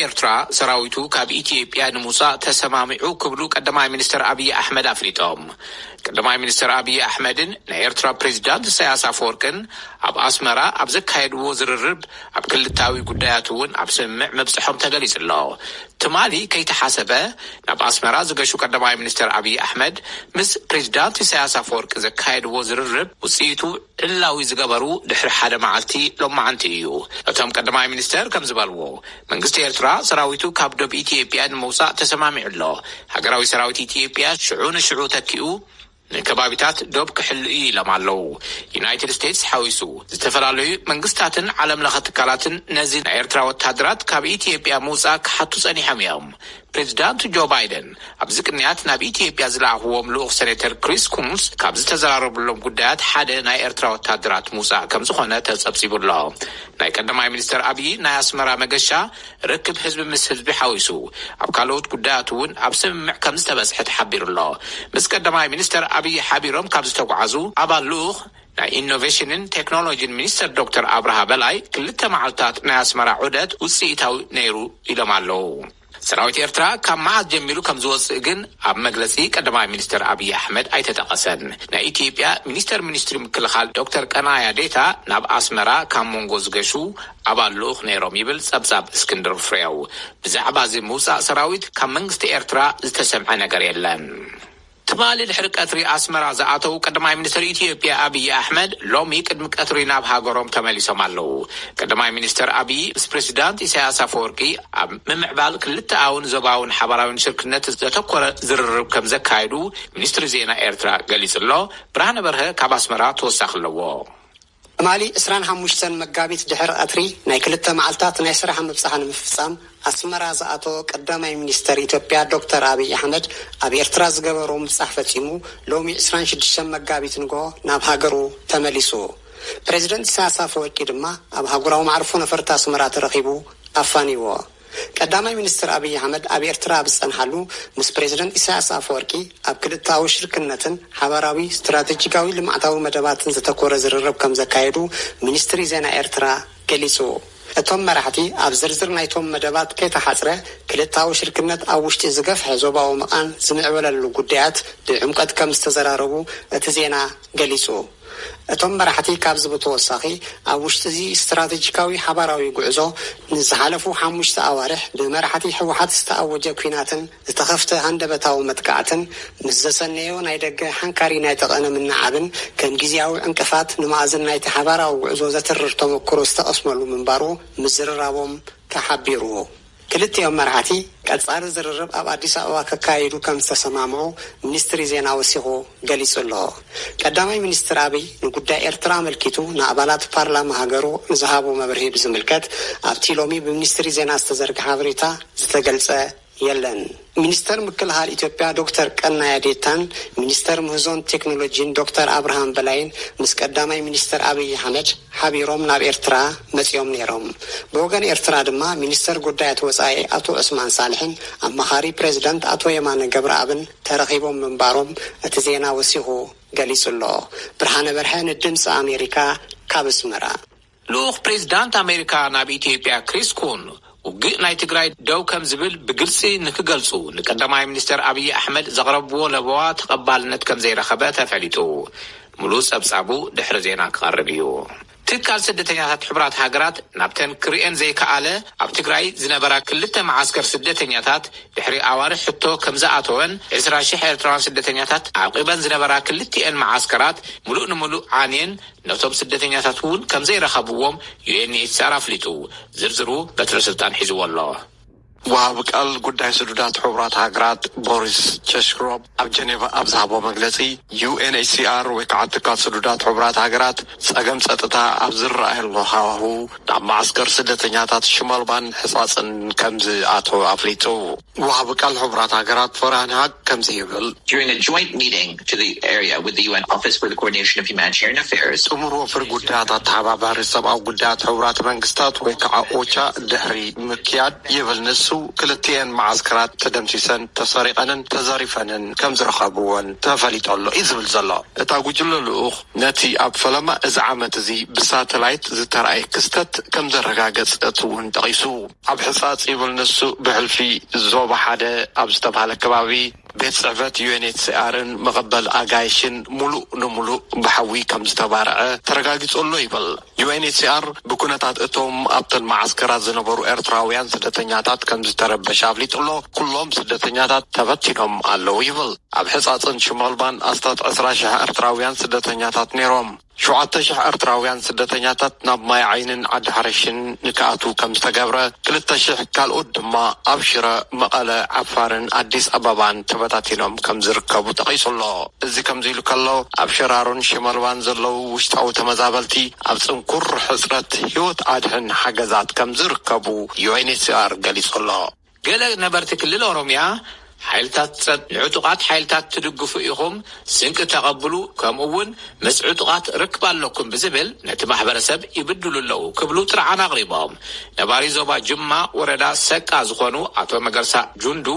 ኤርትራ ሰራዊቱ ካብ ኢትዮጵያ ንምውጻእ ተሰማሚዑ ክብሉ ቀዳማይ ሚኒስትር ኣብይ ኣሕመድ ኣፍሊጦም። ቀዳማይ ሚኒስትር ኣብይ ኣሕመድን ናይ ኤርትራ ፕሬዚዳንት ኢሳያስ ኣፈወርቅን ኣብ ኣስመራ ኣብ ዘካየድዎ ዝርርብ ኣብ ክልታዊ ጉዳያት እውን ኣብ ስምምዕ ምብጽሖም ተገሊጹ ኣሎ። ትማሊ ከይተሓሰበ ናብ ኣስመራ ዝገሹ ቀዳማይ ሚኒስትር ኣብይ ኣሕመድ ምስ ፕሬዚዳንት ኢሳያስ ኣፈወርቂ ዘካየድዎ ዝርርብ ውጽኢቱ ዕላዊ ዝገበሩ ድሕሪ ሓደ መዓልቲ ሎማዓንቲ እዩ። እቶም ቀዳማይ ሚኒስትር ከም ዝበልዎ፣ መንግስቲ ኤርትራ ሰራዊቱ ካብ ዶብ ኢትዮጵያ ንምውጻእ ተሰማሚዑ ኣሎ። ሃገራዊ ሰራዊት ኢትዮጵያ ሽዑ ንሽዑ ተኪኡ ንከባቢታት ዶብ ክሕሉ እዩ ኢሎም ኣለዉ። ዩናይትድ ስቴትስ ሓዊሱ ዝተፈላለዩ መንግስታትን ዓለም ለኸ ትካላትን ነዚ ናይ ኤርትራ ወታደራት ካብ ኢትዮጵያ ምውጻእ ክሓቱ ጸኒሖም እዮም። ፕሬዚዳንት ጆ ባይደን ኣብዚ ቅንያት ናብ ኢትዮጵያ ዝለኣኽዎም ልኡኽ ሴኔተር ክሪስ ኩንስ ካብ ዝተዘራረብሎም ጉዳያት ሓደ ናይ ኤርትራ ወታደራት ምውጻእ ከም ዝኾነ ተጸብጺቡ ኣሎ። ናይ ቀዳማይ ሚኒስትር ኣብይ ናይ ኣስመራ መገሻ ርክብ ህዝቢ ምስ ህዝቢ ሓዊሱ ኣብ ካልኦት ጉዳያት እውን ኣብ ስምምዕ ከም ዝተበጽሐ ተሓቢሩ ኣሎ። ምስ ቀዳማይ ሚኒስትር ኣብይ ሓቢሮም ካብ ዝተጓዓዙ ኣባል ልኡኽ ናይ ኢኖቬሽንን ቴክኖሎጂን ሚኒስትር ዶክተር ኣብርሃ በላይ ክልተ መዓልታት ናይ ኣስመራ ዑደት ውጽኢታዊ ነይሩ ኢሎም ኣለዉ። ሰራዊት ኤርትራ ካብ መዓዝ ጀሚሩ ከም ዝወጽእ ግን ኣብ መግለጺ ቀዳማይ ሚኒስትር ኣብይ ኣሕመድ ኣይተጠቐሰን። ናይ ኢትዮጵያ ሚኒስተር ሚኒስትሪ ምክልኻል ዶክተር ቀናያ ዴታ ናብ ኣስመራ ካብ መንጎ ዝገሹ ኣባል ልኡኽ ነይሮም ይብል ጸብጻብ እስክንድር ፍሬው። ብዛዕባ እዚ ምውጻእ ሰራዊት ካብ መንግስቲ ኤርትራ ዝተሰምዐ ነገር የለን። ትማሊ ድሕሪ ቀትሪ ኣስመራ ዝኣተው ቀዳማይ ሚኒስትር ኢትዮጵያ ኣብይ ኣሕመድ ሎሚ ቅድሚ ቀትሪ ናብ ሃገሮም ተመሊሶም ኣለዉ። ቀዳማይ ሚኒስትር ኣብይ ምስ ፕሬዚዳንት ኢሳያስ ኣፈወርቂ ኣብ ምምዕባል ክልተኣውን ዞባውን ሓባራውን ሽርክነት ዘተኮረ ዝርርብ ከም ዘካየዱ ሚኒስትሪ ዜና ኤርትራ ገሊጹ ኣሎ። ብርሃነ በርሀ ካብ ኣስመራ ተወሳኺ ኣለዎ። ትማሊ ዕስራን ሓሙሽተን መጋቢት ድሕሪ ቀትሪ ናይ ክልተ መዓልታት ናይ ስራሕ ምብጻሕ ንምፍጻም ኣስመራ ዝኣተወ ቀዳማይ ሚኒስተር ኢትዮጵያ ዶክተር ኣብይ ኣሕመድ ኣብ ኤርትራ ዝገበሮ ምብጻሕ ፈጺሙ ሎሚ ዕስራን ሽዱሽተን መጋቢት ንግሆ ናብ ሃገሩ ተመሊሱ። ፕሬዚደንት ኢሳያስ ኣፈወርቂ ድማ ኣብ ሃገራዊ መዕርፎ ነፈርቲ ኣስመራ ተረኺቡ ኣፋንይዎ። ቀዳማይ ሚኒስትር ኣብይ ኣሕመድ ኣብ ኤርትራ ኣብ ዝጸንሓሉ ምስ ፕሬዚደንት ኢሳያስ ኣፈወርቂ ኣብ ክልተኣዊ ሽርክነትን ሓባራዊ ስትራቴጂካዊ ልምዓታዊ መደባትን ዘተኮረ ዝርርብ ከም ዘካየዱ ሚኒስትሪ ዜና ኤርትራ ገሊጹ። እቶም መራሕቲ ኣብ ዝርዝር ናይቶም መደባት ከይተሓጽረ ክልተኣዊ ሽርክነት ኣብ ውሽጢ ዝገፍሐ ዞባዊ መቓን ዝምዕበለሉ ጉዳያት ብዕምቀት ከም ዝተዘራረቡ እቲ ዜና ገሊጹ። እቶም መራሕቲ ካብዚ ብተወሳኺ ኣብ ውሽጢ እዚ ስትራቴጂካዊ ሓባራዊ ጉዕዞ ንዝሓለፉ ሓሙሽተ ኣዋርሕ ብመራሕቲ ህወሓት ዝተኣወጀ ኲናትን ዝተኸፍተ ሃንደበታዊ መጥቃዕትን ምስ ዘሰነዮ ናይ ደገ ሓንካሪ ናይ ተቐነ ምንዓብን ከም ግዝያዊ ዕንቅፋት ንማእዝን ናይቲ ሓባራዊ ጉዕዞ ዘትርር ተመክሮ ዝተቐስመሉ ምንባሩ ምዝርራቦም ተሓቢሩ። ክልቲኦም መራሕቲ ቀጻሊ ዝርርብ ኣብ ኣዲስ ኣበባ ከካይዱ ከም ዝተሰማምዑ ሚኒስትሪ ዜና ወሲኹ ገሊጹ ኣሎ። ቀዳማይ ሚኒስትር ኣብይ ንጉዳይ ኤርትራ ኣመልኪቱ ንኣባላት ፓርላማ ሃገሩ ንዝሃቦ መብርሂ ብዝምልከት ኣብቲ ሎሚ ብሚኒስትሪ ዜና ዝተዘርግሐ ሓበሬታ ዝተገልጸ የለን። ሚኒስተር ምክልኻል ኢትዮጵያ ዶክተር ቀናያ ዴታን ሚኒስተር ምህዞን ቴክኖሎጂን ዶክተር ኣብርሃም በላይን ምስ ቀዳማይ ሚኒስተር ኣብይ ኣሕመድ ሓቢሮም ናብ ኤርትራ መጺኦም ነይሮም። ብወገን ኤርትራ ድማ ሚኒስተር ጉዳያት ወጻኢ ኣቶ ዑስማን ሳልሕን ኣማኻሪ ፕሬዚዳንት ኣቶ የማነ ገብረኣብን ተረኺቦም ምንባሮም እቲ ዜና ወሲኹ ገሊጹ ኣሎ። ብርሃነ በርሀ ንድምፂ ኣሜሪካ ካብ ኣስመራ። ልኡኽ ፕሬዚዳንት ኣሜሪካ ናብ ኢትዮጵያ ክሪስ ኩን ውግእ ናይ ትግራይ ደው ከም ዝብል ብግልፂ ንክገልፁ ንቀዳማይ ሚኒስትር ኣብይ ኣሕመድ ዘቕረብዎ ለበዋ ተቐባልነት ከም ዘይረኸበ ተፈሊጡ። ሙሉእ ፀብፃቡ ድሕሪ ዜና ክቐርብ እዩ። ትካል ስደተኛታት ሕቡራት ሃገራት ናብተን ክርእየን ዘይከኣለ ኣብ ትግራይ ዝነበራ ክልተ መዓስከር ስደተኛታት ድሕሪ ኣዋርሕ ሕቶ ከም ዝኣተወን ዕስራ ሺሕ ኤርትራውያን ስደተኛታት ዓቂበን ዝነበራ ክልቲኤን መዓስከራት ሙሉእ ንሙሉእ ዓንየን ነቶም ስደተኛታት እውን ከም ዘይረኸብዎም ዩ ኤን ኤች ሲ ኣር ኣፍሊጡ። ዝርዝሩ በትረ ስልጣን ሒዝዎ ኣሎ። ወሃቢ ቃል ጉዳይ ስዱዳት ሕቡራት ሃገራት ቦሪስ ቸሽክሮብ ኣብ ጀኔቫ ኣብ ዝሃቦ መግለጺ፣ ዩ ኤን ኤች ሲ ኣር ወይ ከዓ ትካል ስዱዳት ሕቡራት ሃገራት ጸገም ጸጥታ ኣብ ዝረኣየሉ ሃዋሁ ናብ መዓስከር ስደተኛታት ሽመልባን ሕጻጽን ከም ዝኣተወ ኣፍሊጡ። ወሃቢ ቃል ሕቡራት ሃገራት ፈርሃን ሃቅ ከምዚ ይብል። During a joint meeting to the area with the U N Office for the Coordination of Humanitarian Affairs, ጥሙር ወፍሪ ጉዳያት ኣተሓባባሪ ሰብኣዊ ጉዳያት ሕቡራት መንግስታት ወይ ከዓ ኦቻ ድሕሪ ምክያድ ይብል ንሱ፣ ክልቲኤን መዓስከራት ተደምሲሰን፣ ተሰሪቐንን ተዘሪፈንን ከም ዝረኸብወን ተፈሊጡ ኣሎ እዩ ዝብል ዘሎ። እታ ጉጅለ ልኡኽ ነቲ ኣብ ፈለማ እዚ ዓመት እዚ ብሳተላይት ዝተረኣየ ክስተት ከም ዘረጋገጸት እውን ጠቒሱ። ኣብ ሕጻጽ ይብል ንሱ፣ ብሕልፊ ዞባ ሓደ ኣብ ዝተባህለ ከባቢ ቤት ጽሕፈት ዩ ኤን ኤች ሲ ኣርን መቐበል ኣጋይሽን ሙሉእ ንሙሉእ ብሓዊ ከም ዝተባርዐ ተረጋጊጹ ኣሎ ይብል። ዩ ኤን ኤች ሲ ኣር ብኩነታት እቶም ኣብተን መዓስከራት ዝነበሩ ኤርትራውያን ስደተኛታት ከም ዝተረበሸ ኣፍሊጡ ኣሎ። ኩሎም ስደተኛታት ተበቲኖም ኣለዉ ይብል። ኣብ ሕጻጽን ሽመልባን ኣስታት ዕስራ ሽሕ ኤርትራውያን ስደተኛታት ነይሮም። ሸውዓተ ሽሕ ኤርትራውያን ስደተኛታት ናብ ማይ ዓይንን ዓዲ ሓረሽን ንክኣትዉ ከም ዝተገብረ፣ ክልተ ሽሕ ካልኦት ድማ ኣብ ሽረ፣ መቐለ፣ ዓፋርን ኣዲስ ኣበባን ተበታቲኖም ከም ዝርከቡ ጠቒሱ ኣሎ። እዚ ከምዚ ኢሉ ከሎ፣ ኣብ ሽራሮን ሽመልባን ዘለዉ ውሽጣዊ ተመዛበልቲ ኣብ ጽንኩር ሕጽረት ህይወት ኣድሕን ሓገዛት ከም ዝርከቡ ዩ ኤን ኤች ሲ ኣር ገሊጹ ኣሎ። ገለ ነበርቲ ክልል ኦሮምያ፣ ሓይልታት ጸጥ ንዕጡቓት ሓይልታት ትድግፉ ኢኹም፣ ስንቂ ተቐብሉ፣ ከምኡ እውን ምስ ዕጡቓት ርክብ ኣለኩም ብዝብል ነቲ ማሕበረሰብ ይብድሉ ኣለዉ ክብሉ ጥርዓን ኣቕሪቦም። ነባሪ ዞባ ጅማ ወረዳ ሰቃ ዝኾኑ ኣቶ መገርሳ ጁንዱ፣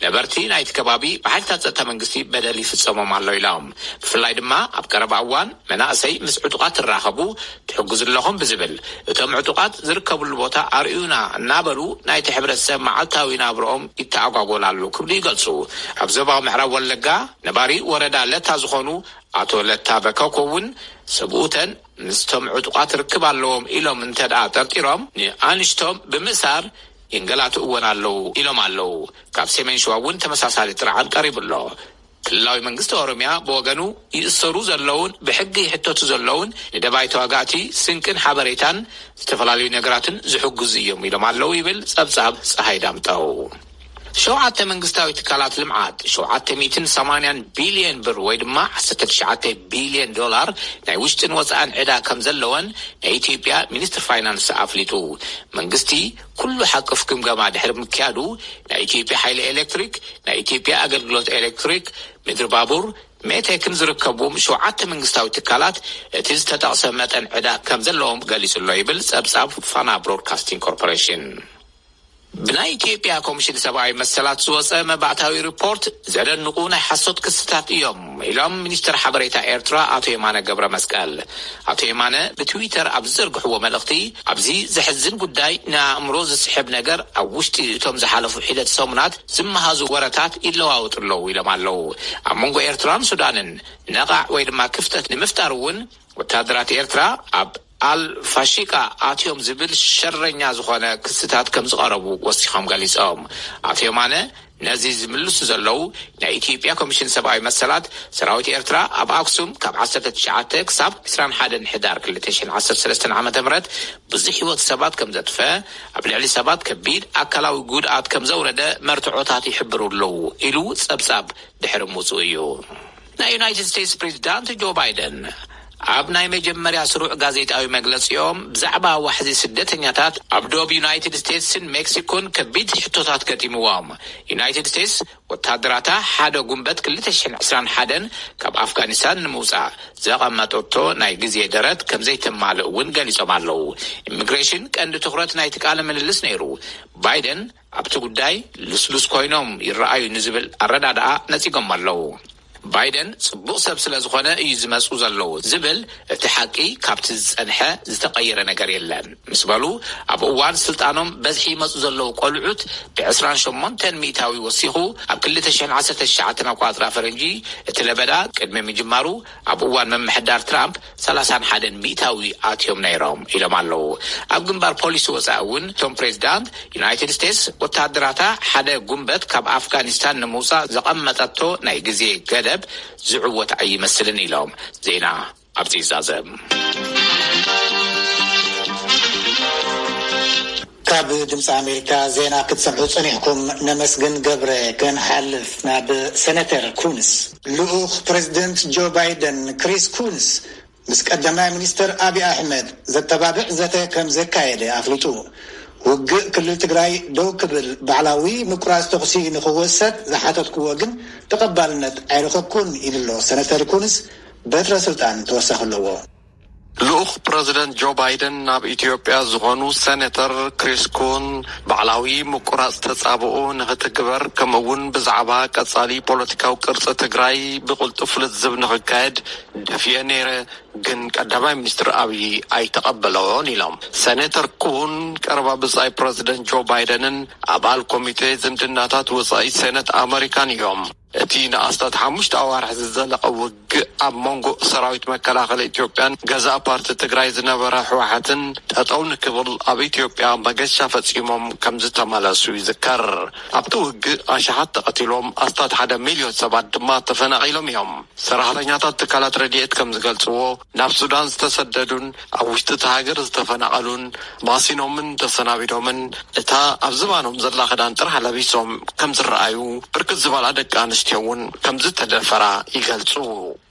ነበርቲ ናይቲ ከባቢ ብሓይልታት ጸጥታ መንግስቲ በደል ይፍጸሞም ኣሎ ኢሎም። ብፍላይ ድማ ኣብ ቀረባ እዋን መናእሰይ ምስ ዕጡቓት ትራኸቡ ትሕግዙ ኣለኹም ብዝብል፣ እቶም ዕጡቓት ዝርከብሉ ቦታ ኣርእዩና እናበሉ ናይቲ ሕብረተሰብ መዓልታዊ ናብርኦም ይተኣጓጎል ኣሎ ክብሉ ይገልጹ። ኣብ ዞባዊ ምዕራብ ወለጋ ነባሪ ወረዳ ለታ ዝኾኑ ኣቶ ለታ በከኮ እውን፣ ሰብኡተን ምስቶም ዕጡቓት ርክብ ኣለዎም ኢሎም እንተ ደኣ ጠርጢሮም፣ ንኣንሽቶም ብምእሳር የንገላትእወን ኣለዉ ኢሎም ኣለዉ። ካብ ሰሜን ሸዋ እውን ተመሳሳሊ ጥርዓን ቀሪቡ ኣሎ። ክልላዊ መንግስቲ ኦሮምያ ብወገኑ፣ ይእሰሩ ዘለውን ብሕጊ ይሕተቱ ዘለውን ንደባይ ተዋጋእቲ ስንቅን ሓበሬታን ዝተፈላለዩ ነገራትን ዝሕግዙ እዮም ኢሎም ኣለዉ ይብል ጸብጻብ ጸሃይ ዳምጠው። ሸውዓተ መንግስታዊ ትካላት ልምዓት ሸውዓተ ሚእትን ሰማንያን ቢልዮን ብር ወይ ድማ ዓሰርተ ትሽዓተ ቢልዮን ዶላር ናይ ውሽጥን ወጻእን ዕዳ ከም ዘለወን ናይ ኢትዮጵያ ሚኒስትር ፋይናንስ ኣፍሊጡ። መንግስቲ ኩሉ ሓቅፍ ግምገማ ድሕሪ ምክያዱ፣ ናይ ኢትዮጵያ ሓይሊ ኤሌክትሪክ፣ ናይ ኢትዮጵያ ኣገልግሎት ኤሌክትሪክ፣ ምድሪ ባቡር፣ ሜቴክን ዝርከብዎም ሸውዓተ መንግስታዊ ትካላት እቲ ዝተጠቕሰ መጠን ዕዳ ከም ዘለዎም ገሊጹ ኣሎ ይብል ጸብጻብ ፋና ብሮድካስቲንግ ኮርፖሬሽን። ብናይ ኢትዮጵያ ኮሚሽን ሰብኣዊ መሰላት ዝወጸ መባእታዊ ሪፖርት ዘደንቑ ናይ ሓሶት ክስታት እዮም ኢሎም ሚኒስትር ሓበሬታ ኤርትራ ኣቶ የማነ ገብረ መስቀል። ኣቶ የማነ ብትዊተር ኣብ ዝዘርግሕዎ መልእኽቲ፣ ኣብዚ ዘሕዝን ጉዳይ ንኣእምሮ ዝስሕብ ነገር፣ ኣብ ውሽጢ እቶም ዝሓለፉ ሒደት ሰሙናት ዝመሃዙ ወረታት ይለዋወጡ ኣለዉ ኢሎም ኣለዉ። ኣብ መንጎ ኤርትራን ሱዳንን ነቓዕ ወይ ድማ ክፍተት ንምፍጣር እውን ወታደራት ኤርትራ ኣብ ኣል ፋሺቃ ኣትዮም ዝብል ሸረኛ ዝኾነ ክስታት ከም ዝቐረቡ ወሲኾም ገሊጾም። ኣቶ የማነ ነዚ ዝምልሱ ዘለዉ ናይ ኢትዮጵያ ኮሚሽን ሰብኣዊ መሰላት፣ ሰራዊት ኤርትራ ኣብ ኣክሱም ካብ ዓሰርተ ትሽዓተ ክሳብ ዕስራን ሓደን ሕዳር ክልተ ሽሕን ዓሰርተ ሰለስተን ዓመተ ምህረት ብዙሕ ህይወት ሰባት ከም ዘጥፈ፣ ኣብ ልዕሊ ሰባት ከቢድ ኣካላዊ ጉድኣት ከም ዘውረደ መርትዖታት ይሕብሩ ኣለዉ ኢሉ ጸብጻብ ድሕሪ ምውጽኡ እዩ። ናይ ዩናይትድ ስቴትስ ፕሬዚዳንት ጆ ባይደን ኣብ ናይ መጀመርያ ስሩዕ ጋዜጣዊ መግለጺኦም ብዛዕባ ዋሕዚ ስደተኛታት ኣብ ዶብ ዩናይትድ ስቴትስን ሜክሲኮን ከቢድ ሕቶታት ገጢምዎም። ዩናይትድ ስቴትስ ወታደራታ ሓደ ጉንበት ክልተ ሽሕን ዕስራን ሓደን ካብ ኣፍጋኒስታን ንምውጻእ ዘቐመጠቶ ናይ ግዜ ደረት ከም ዘይተማልእ እውን ገሊጾም ኣለዉ። ኢሚግሬሽን ቀንዲ ትኹረት ናይቲ ቃለ ምልልስ ነይሩ። ባይደን ኣብቲ ጉዳይ ልስሉስ ኮይኖም ይረኣዩ ንዝብል ኣረዳድኣ ነጺጎም ኣለዉ። ባይደን ጽቡቕ ሰብ ስለ ዝኾነ እዩ ዝመጹ ዘለዉ ዝብል እቲ ሓቂ ካብቲ ዝጸንሐ ዝተቐየረ ነገር የለን ምስ በሉ፣ ኣብ እዋን ስልጣኖም በዝሒ ይመጹ ዘለዉ ቆልዑት ብዕስራን ሸሞንተን ሚእታዊ ወሲኹ፣ ኣብ ክልተ ሽሕን ዓሰርተ ትሽዓተን ኣቋጽራ ፈረንጂ እቲ ለበዳ ቅድሚ ምጅማሩ ኣብ እዋን ምምሕዳር ትራምፕ ሰላሳን ሓደን ሚእታዊ ኣትዮም ነይሮም ኢሎም ኣለዉ። ኣብ ግንባር ፖሊሲ ወጻኢ እውን እቶም ፕሬዚዳንት፣ ዩናይትድ ስቴትስ ወታደራታ ሓደ ጉንበት ካብ ኣፍጋኒስታን ንምውጻእ ዘቐመጠቶ ናይ ግዜ ገደብ ዝዕወት ኣይመስልን ኢሎም። ዜና ኣብዚ ይዛዘም። ካብ ድምፂ ኣሜሪካ ዜና ክትሰምዑ ጸኒሕኩም። ነመስግን ገብረ። ክንሓልፍ ናብ ሴኔተር ኩንስ። ልኡኽ ፕሬዚደንት ጆ ባይደን ክሪስ ኩንስ ምስ ቀዳማይ ሚኒስትር ኣብይ ኣሕመድ ዘተባብዕ ዘተ ከም ዘካየደ ኣፍሊጡ። ውግእ ክልል ትግራይ ደው ክብል፣ ባዕላዊ ምቁራጽ ተኹሲ ንኽወሰድ ዝሓተትክዎ ግን ተቐባልነት ኣይረኸብኩን ኢሉ ኣሎ። ሴነተር ኩንስ በትረ ስልጣን ተወሳኺ ኣለዎ። ልኡኽ ፕረዚደንት ጆ ባይደን ናብ ኢትዮጵያ ዝኾኑ ሴኔተር ክሪስ ኩን፣ ባዕላዊ ምቁራጽ ተጻብኦ ንኽትግበር፣ ከምኡ እውን ብዛዕባ ቀጻሊ ፖለቲካዊ ቅርጺ ትግራይ ብቕልጡፍ ልዝብ ንኽካየድ ደፊኤ ነይረ፣ ግን ቀዳማይ ሚኒስትር ኣብዪ ኣይተቐበሎን ኢሎም። ሴኔተር ኩን ቀረባ ብጻይ ፕረዚደንት ጆ ባይደንን ኣባል ኮሚቴ ዝምድናታት ወጻኢ ሴነት ኣመሪካን እዮም። እቲ ንኣስታት ሓሙሽተ ኣዋርሕ ዝዘለቐ ውግእ ኣብ መንጎ ሰራዊት መከላኸሊ ኢትዮጵያን ገዛእ ፓርቲ ትግራይ ዝነበረ ህወሓትን ጠጠው ንክብል ኣብ ኢትዮጵያ መገሻ ፈጺሞም ከም ዝተመለሱ ይዝከር። ኣብቲ ውግእ ኣሽሓት ተቐቲሎም፣ ኣስታት ሓደ ሚልዮን ሰባት ድማ ተፈናቒሎም እዮም። ሰራሕተኛታት ትካላት ረድኤት ከም ዝገልጽዎ፣ ናብ ሱዳን ዝተሰደዱን ኣብ ውሽጢ እቲ ሃገር ዝተፈናቐሉን ማሲኖምን ተሰናቢዶምን፣ እታ ኣብ ዝባኖም ዘላ ክዳን ጥራሕ ለቢሶም ከም ዝረኣዩ፣ ብርክት ዝበላ ደቂ ኣንስትዮ እውን ከም ዝተደፈራ ይገልጹ።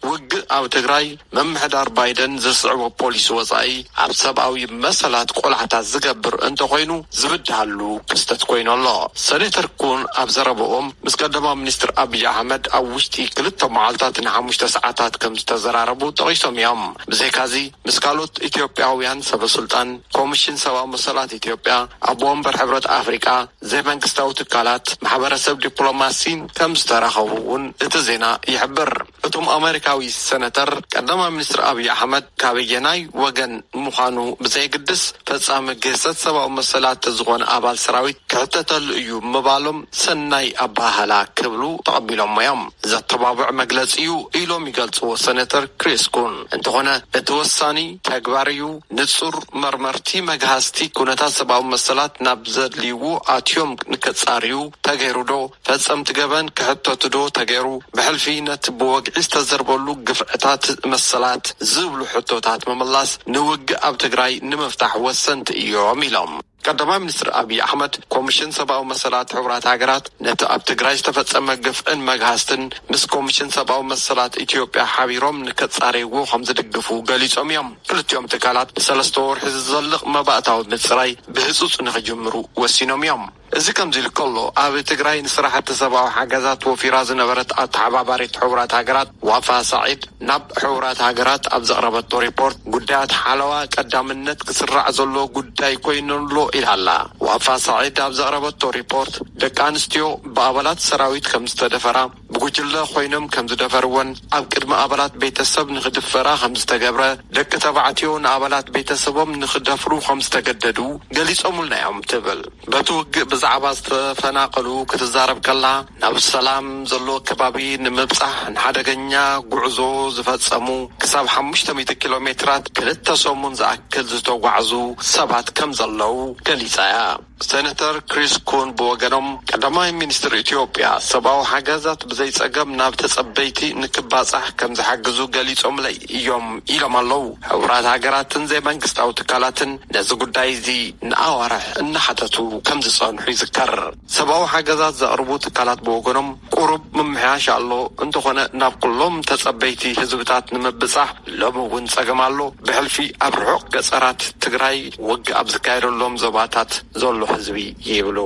ውግእ ኣብ ትግራይ፣ ምምሕዳር ባይደን ዘስዕቦ ፖሊሲ ወጻኢ ኣብ ሰብኣዊ መሰላት ቆላሕታ ዝገብር እንተኾይኑ፣ ዝብድሃሉ ክስተት ኮይኑ ኣሎ። ሴኔተር ኩን ኣብ ዘረብኦም፣ ምስ ቀዳማይ ሚኒስትር ኣብይ ኣሕመድ ኣብ ውሽጢ ክልተ መዓልታት ንሓሙሽተ ሰዓታት ከም ዝተዘራረቡ ጠቒሶም እዮም። ብዘይካዚ፣ ምስ ካልኦት ኢትዮጵያውያን ሰበ ስልጣን ኮሚሽን ሰብኣዊ መሰላት ኢትዮጵያ፣ ኣቦ ወንበር ሕብረት ኣፍሪቃ፣ ዘይመንግስታዊ ትካላት፣ ማሕበረሰብ ዲፕሎማሲን ከም ዝተራኸቡ እውን እቲ ዜና ይሕብር። እቶም ኣመሪካዊ ሴነተር፣ ቀዳማይ ሚኒስትር ኣብይ ኣሕመድ ካበየናይ ወገን ምዃኑ ብዘየግድስ፣ ፈጻሚ ግህሰት ሰብኣዊ መሰላት ዝኾነ ኣባል ሰራዊት ክሕተተሉ እዩ ምባሎም ሰናይ ኣበሃህላ ክብሉ ተቐቢሎሞ እዮም። ዘተባብዕ መግለጺ እዩ ኢሎም ይገልጽዎ ሴነተር ክሪስ ኩን። እንተኾነ፣ እቲ ወሳኒ ተግባር እዩ። ንጹር መርመርቲ፣ መግሃስቲ ኩነታት ሰብኣዊ መሰላት ናብ ዘድልይዎ ኣትዮም ንከጻርዩ ተገይሩ ዶ? ፈጸምቲ ገበን ክሕተቱ ዶ ተገይሩ? ብሕልፊ ነቲ ብወግዒ ዝተዘርበሉ ግፍዕታት መሰላት ዝብሉ ሕቶታት ምምላስ ንውግእ ኣብ ትግራይ ንምፍታሕ ወሰንቲ እዮም ኢሎም። ቀዳማይ ሚኒስትር ኣብይ ኣሕመድ፣ ኮሚሽን ሰብኣዊ መሰላት ሕቡራት ሃገራት ነቲ ኣብ ትግራይ ዝተፈጸመ ግፍዕን መግሃስትን ምስ ኮሚሽን ሰብኣዊ መሰላት ኢትዮጵያ ሓቢሮም ንከጻረይዎ ከም ዝድግፉ ገሊጾም እዮም። ክልቲኦም ትካላት ንሰለስተ ወርሒ ዝዘልቕ መባእታዊ ምጽራይ ብህጹጽ ንኽጅምሩ ወሲኖም እዮም። እዚ ከምዚ ኢሉ ከሎ፣ ኣብ ትግራይ ንስራሕቲ ሰብኣዊ ሓገዛት ወፊራ ዝነበረት ኣተሓባባሪት ሕቡራት ሃገራት ዋፋ ሳዒድ፣ ናብ ሕቡራት ሃገራት ኣብ ዘቕረበቶ ሪፖርት፣ ጉዳያት ሓለዋ ቀዳምነት ክስራዕ ዘለዎ ጉዳይ ኮይኑ ኣሎ ኢላ ኣላ። ዋፋ ሳዒድ ኣብ ዘቕረበቶ ሪፖርት፣ ደቂ ኣንስትዮ ብኣባላት ሰራዊት ከም ዝተደፈራ፣ ብጉጅለ ኮይኖም ከም ዝደፈርወን፣ ኣብ ቅድሚ ኣባላት ቤተሰብ ንኽድፈራ ከም ዝተገብረ፣ ደቂ ተባዕትዮ ንኣባላት ቤተሰቦም ንኽደፍሩ ከም ዝተገደዱ ገሊጾምልና እዮም ትብል። በቲ ውግእ ብዛዕባ ዝተፈናቐሉ ክትዛረብ ከላ፣ ናብ ሰላም ዘለዎ ከባቢ ንምብጻሕ ንሓደገኛ ጉዕዞ ዝፈጸሙ፣ ክሳብ ሓሙሽተ ሚእቲ ኪሎ ሜትራት ክልተ ሰሙን ዝኣክል ዝተጓዕዙ ሰባት ከም ዘለዉ ገሊጻ እያ። ሴነተር ክሪስ ኩን ብወገኖም፣ ቀዳማይ ሚኒስትር ኢትዮጵያ ሰብኣዊ ሓገዛት ብዘይ ጸገም ናብ ተጸበይቲ ንክባጻሕ ከም ዝሓግዙ ገሊጾምለይ እዮም ኢሎም ኣለዉ። ሕቡራት ሃገራትን ዘይመንግስታዊ ትካላትን ነዚ ጉዳይ እዚ ንኣዋርሕ እናሓተቱ ከም ዝጸንሑ ይዝከር። ሰብኣዊ ሓገዛት ዘቕርቡ ትካላት ብወገኖም፣ ቁሩብ ምምሕያሽ ኣሎ፣ እንተኾነ ናብ ኩሎም ተጸበይቲ ህዝብታት ንምብጻሕ ሎሚ እውን ጸገም ኣሎ፣ ብሕልፊ ኣብ ርሑቕ ገጸራት ትግራይ ውግእ ኣብ ዝካየደሎም ዞባታት ዘሎ ህዝቢ ይብሉ።